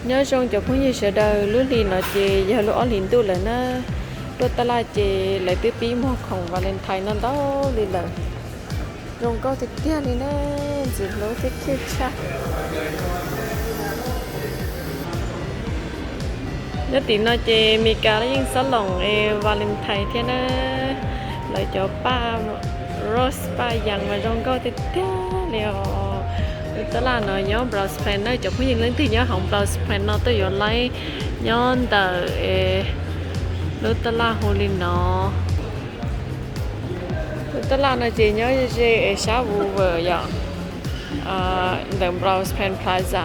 Nyob zoo cov phooj ywg sawv daws, lub hlis no ces yog lub ob hlis ntuj lawm na. Tuaj taj laj ces lawv twb pib muag khoom Valentine no ntau li lawm. Zoo nkauj tiag tiag li na, ntxim hlub thiab cute tshaj. Nyob tim no ces Meskas yeej xob loos Valentine thiab na. Lawv cov paj rose paj yas mas zoo nkauj tiag tiag li os. Lub taj laj no nyob Browns Plains na, cov phooj ywg leej twg nyob hauv Browns Plains no tuaj yuav laib nyob ntawm lub taj laj hu li no. Lub taj laj no ces nyob ze es sab Woolworth yom, ntawm Browns Plains Plaza.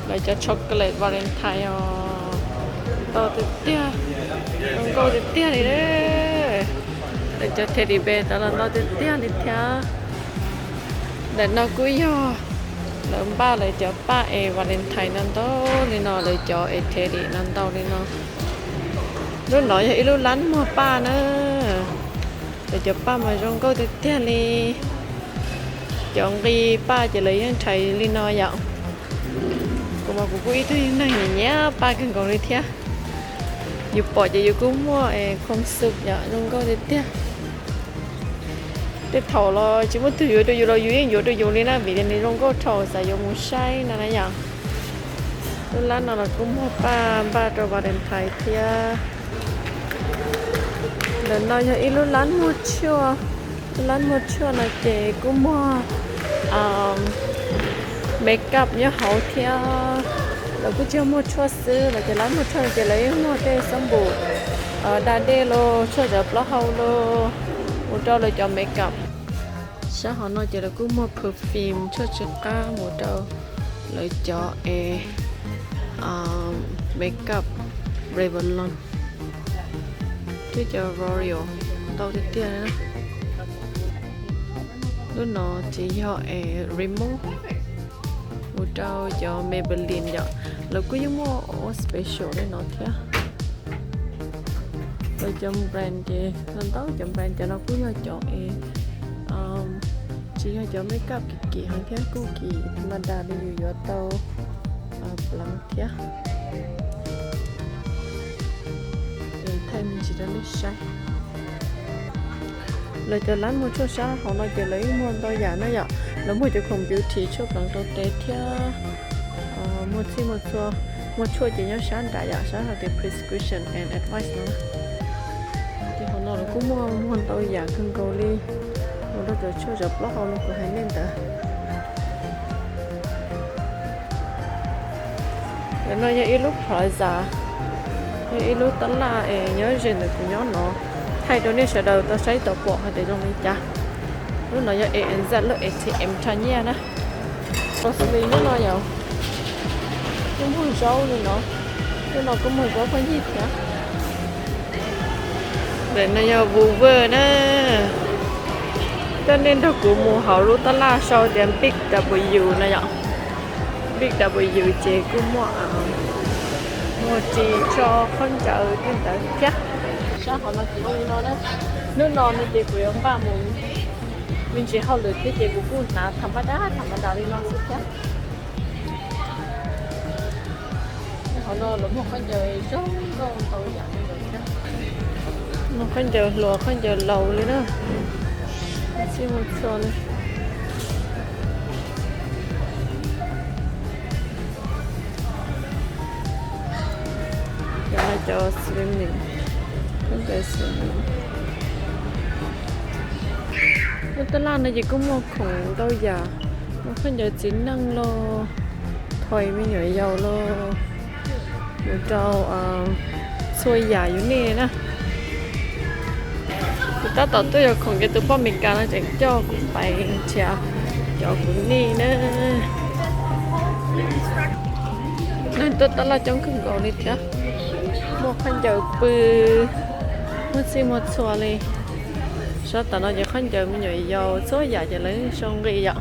Lawv cov chocolate Valentine os, ntau tiag tiag, zoo nkauj tiag tiag li. Lawv cov teddy bear tod los ntau tiag tiag li thiab. Ntawm no kuj yog lawv npaj lawv cov paj es Valentine no ntau li no, lawv cov es teddy no ntau li no. Lub no yog ib lub lab muag paj na. Lawv cov paj mas zoo nkauj tiag tiag li. Cov nqi paj ces lawv yeej rhais li no yom. Kuv mas kuv kuj ib tug neeg nyiam paj kawg nkaus li thiab. Yus pom ces yus kuj muaj khoom xum yom, zoo nkauj tiag tiag. Tej thaum los tsis muaj tug yuav rau yus los yus yeej yuav rau yus li na, vim tias nws zoo nkauj dhau xav yuav mus saib no na yom. Lub lab no los kuj muag paj npaj rau Valentine thiab. Ntawm no yog ib lub lab muag tshuaj. Lub lab muag tshuaj no ces kuj muag makeup nyob hauv thiab. Lawv kuj tsis yog muag tshuaj xwb, lawv cov lab muag tshuaj no ces lawv yeej muag tej xab npum da dej los tshuaj zov plaub hau los mus rau lawv cov makeup. Sab hauv no ces lawv kuj muag perfume tshuaj tsw qab mus rau lawv cov es makeup Revlon thiab cov L'Oreal ntau tiag tiag. Lub no ces yog es Rimmel mus rau cov Maybelline yom. Lawv kuj yeej muaj special li no thiab. Lawv cov brand ces ntau cov brand, cov no kuj yog cov es tsis yog cov makeup kim kim heev thiab, kuj kim tha ma da li yus yuav tau pleev thiab. Thaij me ntsis rau nej saib. Lawv cov lab muag tshuaj sab hauv no ces lawv yeej muag ntau yam na yom. Lawv muag cov khoom beauty tshuaj pleev rau tes thiab muag txhij muag txhua, muag tshuaj ces nyob sab nram yom, sab hais tias prescription and advice no. Ces hauv no lawv kuj muag muag ntau yam kawg nkaus li, mus rau cov tshuaj zov plaub hau no kuv hais nej ntawd. Ntawm no yog ib lub plaza, yog ib lub taj laj es nyob ze ntawm kuv nyob no, thaij rau nej sawv daws tau saib tau pom hais tias zoo li cas. Lub no yog A N Z lub A T M rho nyiaj na. Grocery lub no yog kuj muag zaub li no, lub no kuj muag zaub pheej yig thiab. Ntawm no yog Woolworth na. Coj nej nrog kuv mus hauv lub taj laj sau tias Big W no yom. Big W ces kuj muaj, muag ris tso khaub ncaws tej ntawd thiab. Sab hauv no ces zoo li no na. Hnub no no ces kuv yuav npaj mus me ntsis hauj lwm thiab ces kuv kuj hnav tha ma da tha ma da li no xwb thiab. Hauv no lawv muag khaub ncaws zoo nkauj ntau yam li ntawd thiab. Muag khaub ncaws hluas khaub ncaws laus li na. Txhij muag txhua li. Cov no cov slimming, khaub ncaws slimming. Lub taj laj no ces kuj muag khoom ntau yam, muaj khaub ncaws txiv neej los, toy me nyuam yaus los, mus rau txhua yam yus niaj na. Kuv tab tom tuaj yuav khoom ces tus poj Meskas no tseem coj kuv pais nrhiav cov kuv niaj na. Neeg tuaj taj laj coob kawg nkaus li thiab, muaj khaub ncaws pw, muaj txhij muaj txhua li. Sab tom no ces khaub ncaws me nyuam yaus txhua yam ces lawv sau nqi yom.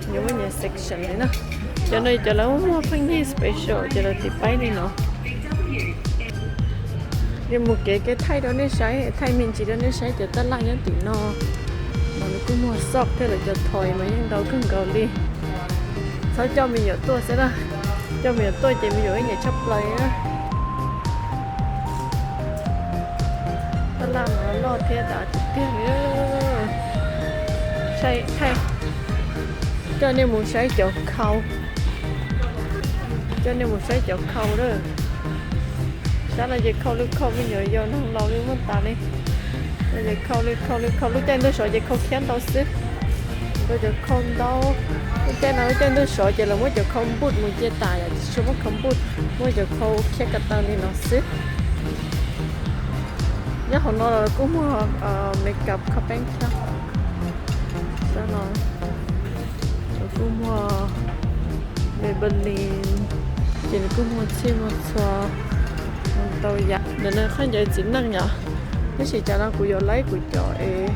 Nws muaj nyias section li na. Cov no cov lawv muaj pheej yig special ces lawv tiv paib li no. Yuav mus kev kev thaij rau nej saib, thaij me ntsis rau nej saib cov taj laj nyob tim no. Mas nws kuj muag sob thiab lawv cov toy mas yeej ntau kawg nkaus li. Txhob coj me nyuam tuaj xwb na. Coj me nyuam tuaj ces me nyuam ib nyuam tshaj plaws na. Tab laj no loj thiab dav tiag tiag li. Saib, coj nej mus saib cov khau. Coj nej mus saib cov khau lawm. Sab no ces khau li khau, me nyuam yaus neeg laus li muaj tas li. No ces khau li khau li khau, lub caij ntuj sov ces khau khiab ntau xwb. Rau cov khau ntau. Lub caij no lub caij ntuj sov ces lawv muab cov khau nput mus cia tas yom, tsis tshua muab khau nput, muab cov khau khiab ko taw li no xwb. Nyob hauv no los kuj muag makeup kho peeb thiab. Sab no kuj muag Maybelline, ces nws kuj muag txhij muag txhua ntau yam. Ntawm no khaub ncaws txiv neej yom. Tab sis cov no kuv yuav laib kuv cov es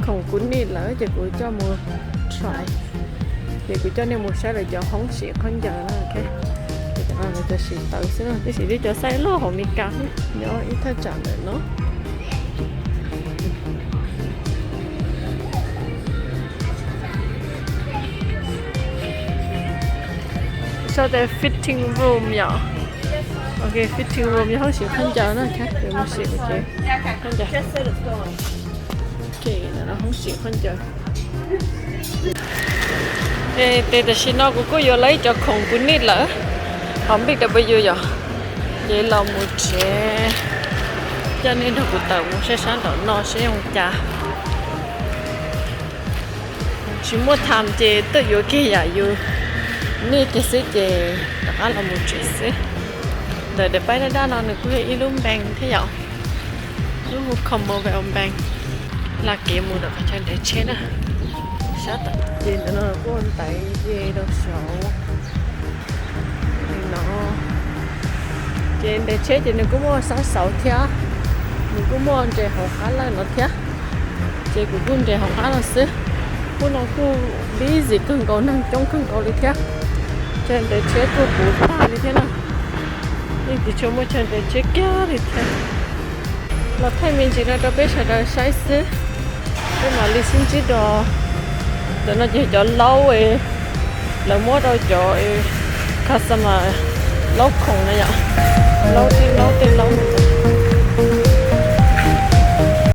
khoom kuv nim lawm ces kuv coj mus try. Ces kuv coj nej mus saib lawv cov hoob sim khaub ncaws na. Cov no lawv cov sim tawv xwb, tab sis twb cov xaiv loj hauv Mes Kas nyob ib thaj tsam ntawm no. Sau tias fitting room yom. Ok, fitting room yog hoob sim khaub ncaws na, mus sim khaub ncaws. Ok, no hoob sim khaub ncaws. Ces tam sim no kuv kuj yuav lawv cov khoom kuv nim lawm hauv B W yom. Ces los mus tsev, coj nej nrog kuv tawm mus saib sab nraum no seb zoo cas. Tsis muaj tham ces tuaj yuav kiag yam yus nim kiag xwb ces rov qab los mus tsev xwb. Ntawm daim paib daj daj no nws kuj yog ib lub npeeg thiab yom, lub hu Commonwealth Bank. Hla kev mus ntawm qhov chaw nres tsheb na. Sab tom ces ntawm no kuj ua ntaiv nce rau saud li no. Ces nres tsheb ces nws kuj muaj sab saud thiab, nws kuj muaj nres hauv qab lawj no thiab. Ces kuv kuj nres hauv qab no xwb. Hnub no kuj busy kawg nkaus, neeg coob kawg nkaus li thiab. Chaw nres tsheb kuj puv tag li thiab na. Yeej tsis tshua muaj chaw nres tsheb kiag li thiab. Los thaij me ntsis no rau peb sawv daws saib xwb, peb mam li sib ntsib dua. Ntawm no ces cov laub, lawv muab rau cov customer, laub khoom na yom. Laub tej laub tej laub.